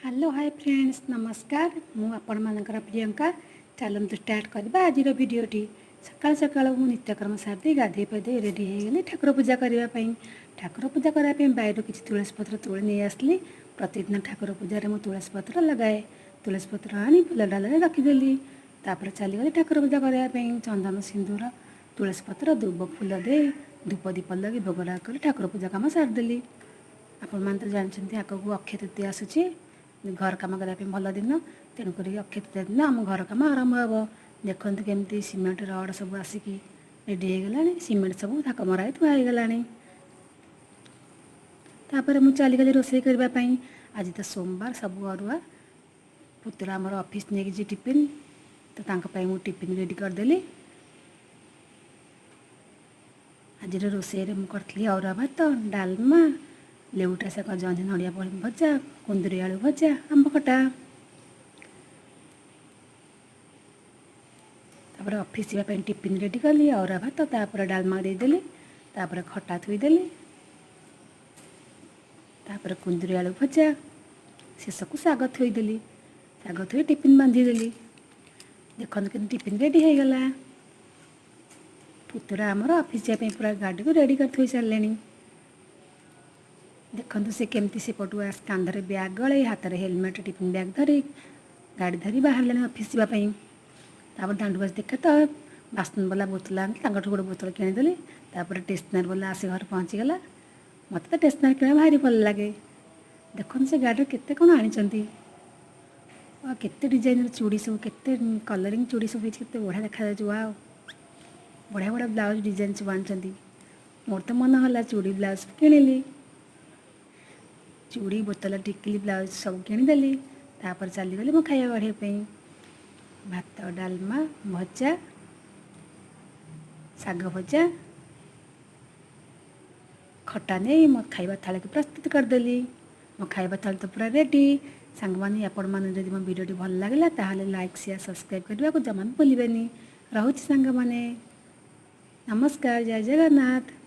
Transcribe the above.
Hello, ହାଏ friends, ନମସ୍କାର। ମୁଁ ଆପଣମାନଙ୍କର ପ୍ରିୟଙ୍କା। ଚାଲନ୍ତୁ ଷ୍ଟାର୍ଟ କରିବା ଆଜିର ଭିଡ଼ିଓଟି। ସକାଳୁ ସକାଳୁ ମୁଁ ନିତ୍ୟକର୍ମ ସାରିଦେଇ, ଗାଧୋଇ ପାଧୋଇ ରେଡ଼ି ହେଇଗଲି ଠାକୁର ପୂଜା କରିବା ପାଇଁ। ଠାକୁର ପୂଜା କରିବା ପାଇଁ ବାଇରୁ କିଛି ତୁଳସୀ ପତ୍ର ତୋଳି ନେଇ ଆସିଲି। ପ୍ରତିଦିନ ଠାକୁର ପୂଜାରେ ମୁଁ ତୁଳସୀ ପତ୍ର ଲଗାଏ। ତୁଳସୀ ପତ୍ର ଆଣି ଫୁଲ ଡାଲରେ ରଖିଦେଲି। ତାପରେ ଚାଲିଗଲି ଠାକୁର ପୂଜା କରିବା ପାଇଁ। ଚନ୍ଦନ, ସିନ୍ଦୁର, ତୁଳସୀ ପତ୍ର, ଦୁବ ଫୁଲ ଦେଇ, ଧୂପ ଦୀପ ଲଗେଇ, ଭୋଗ ରାଗ କରି ଠାକୁର ପୂଜା କାମ ସାରିଦେଲି। ଆପଣମାନେ ତ ଜାଣିଛନ୍ତି, ଆଗକୁ ଅକ୍ଷୟ ତୃତୀୟା ଆସୁଛି। ଘର କାମ କରିବା ପାଇଁ ଭଲ ଦିନ। ତେଣୁକରି ଅକ୍ଷୟ ତୃତୀୟା ଦିନ ଆମ ଘର କାମ ଆରମ୍ଭ ହେବ। ଦେଖନ୍ତୁ, କେମିତି ସିମେଣ୍ଟ ରଡ଼ ସବୁ ଆସିକି ରେଡ଼ି ହେଇଗଲାଣି। ସିମେଣ୍ଟ ସବୁ ଥାକ ମରା ହେଇ ଥୁଆ ହେଇଗଲାଣି। ତାପରେ ମୁଁ ଚାଲିଗଲି ରୋଷେଇ କରିବା ପାଇଁ। ଆଜି ତ ସୋମବାର, ସବୁ ଅରୁଆ। ପୁତୁରା ଆମର ଅଫିସ୍ ନେଇକି ଯିବେ ଟିଫିନ୍ ତ, ତାଙ୍କ ପାଇଁ ମୁଁ ଟିଫିନ୍ ରେଡ଼ି କରିଦେଲି। ଆଜିର ରୋଷେଇରେ ମୁଁ କରିଥିଲି ଅରୁଆ ଭାତ, ଡାଲମା, ଲେଉଟା ଶାଗ, ଜହ୍ନି ନଡ଼ିଆ ଭଜା, କୁନ୍ଦୁରି ଆଳୁ ଭଜା, ଆମ୍ବ ଖଟା। ତାପରେ ଅଫିସ୍ ଯିବା ପାଇଁ ଟିଫିନ୍ ରେଡ଼ି କଲି। ଅରୁଆ ଭାତ, ତାପରେ ଡାଲମା ଦେଇଦେଲି, ତାପରେ ଖଟା ଥୋଇଦେଲି, ତାପରେ କୁନ୍ଦୁରି ଆଳୁ ଭଜା, ଶେଷକୁ ଶାଗ ଥୋଇଦେଲି। ଶାଗ ଥୋଇ ଟିଫିନ୍ ବାନ୍ଧିଦେଲି। ଦେଖନ୍ତୁ, କେମିତି ଟିଫିନ୍ ରେଡ଼ି ହେଇଗଲା। ପୁତୁରା ଆମର ଅଫିସ୍ ଯିବା ପାଇଁ ପୁରା ଗାଡ଼ିକୁ ରେଡ଼ି କରି ଥୋଇ ସାରିଲେଣି। ଦେଖନ୍ତୁ, ସେ କେମିତି ସେପଟୁ ଆସି କାନ୍ଧରେ ବ୍ୟାଗ୍ ଗଳେଇ, ହାତରେ ହେଲମେଟ୍, ଟିଫିନ୍ ବ୍ୟାଗ୍ ଧରି, ଗାଡ଼ି ଧରି ବାହାରିଲେଣି ଅଫିସ୍ ଯିବା ପାଇଁ। ତାପରେ ଦାଣ୍ଡକୁ ଆସି ଦେଖେ ତ ବାସନ ବାଲା ବୋତଲ ଆଣିଲି, ତାଙ୍କଠୁ ଗୋଟେ ବୋତଲ କିଣିଦେଲି। ତାପରେ ଷ୍ଟେସନାରୀ ବାଲା ଆସି ଘରେ ପହଞ୍ଚିଗଲା। ମୋତେ ତ ଷ୍ଟେସନାରୀ କିଣିବା ଭାରି ଭଲ ଲାଗେ। ଦେଖନ୍ତୁ, ସେ ଗାଡ଼ିରେ କେତେ କ'ଣ ଆଣିଛନ୍ତି ଆଉ କେତେ ଡିଜାଇନର ଚୁଡ଼ି ସବୁ, କେତେ କଲରିଂ ଚୁଡ଼ି ସବୁ ହେଇଛି, କେତେ ବଢ଼ିଆ ଦେଖାଯାଉଛି। ୱାଓ, ବଢ଼ିଆ ବଢ଼ିଆ ବ୍ଲାଉଜ୍ ଡିଜାଇନ୍ ସବୁ ଆଣିଛନ୍ତି। ମୋର ତ ମନ ହେଲା, ଚୁଡ଼ି, ବ୍ଲାଉଜ୍ କିଣିଲି। ଚୁଡ଼ି, ବୋତଲ, ଟିକିଲି, ବ୍ଲାଉଜ୍ ସବୁ କିଣିଦେଲି। ତାପରେ ଚାଲିଗଲି ମୁଁ ଖାଇବା ବାଢ଼ିବା ପାଇଁ। ଭାତ, ଡାଲମା, ଭଜା, ଶାଗ ଭଜା, ଖଟା ନେଇ ମୋ ଖାଇବା ଥାଳିକୁ ପ୍ରସ୍ତୁତ କରିଦେଲି। ମୋ ଖାଇବା ଥାଳି ତ ପୁରା ରେଡ଼ି। ସାଙ୍ଗମାନେ, ଆପଣମାନେ ଯଦି ମୋ ଭିଡ଼ିଓଟି ଭଲ ଲାଗିଲା, ତାହେଲେ ଲାଇକ୍, ସେୟାର, ସବସ୍କ୍ରାଇବ୍ କରିବାକୁ ଜମା ବି ଭୁଲିବେନି। ରହୁଛି ସାଙ୍ଗମାନେ, ନମସ୍କାର, ଜୟ ଜଗନ୍ନାଥ।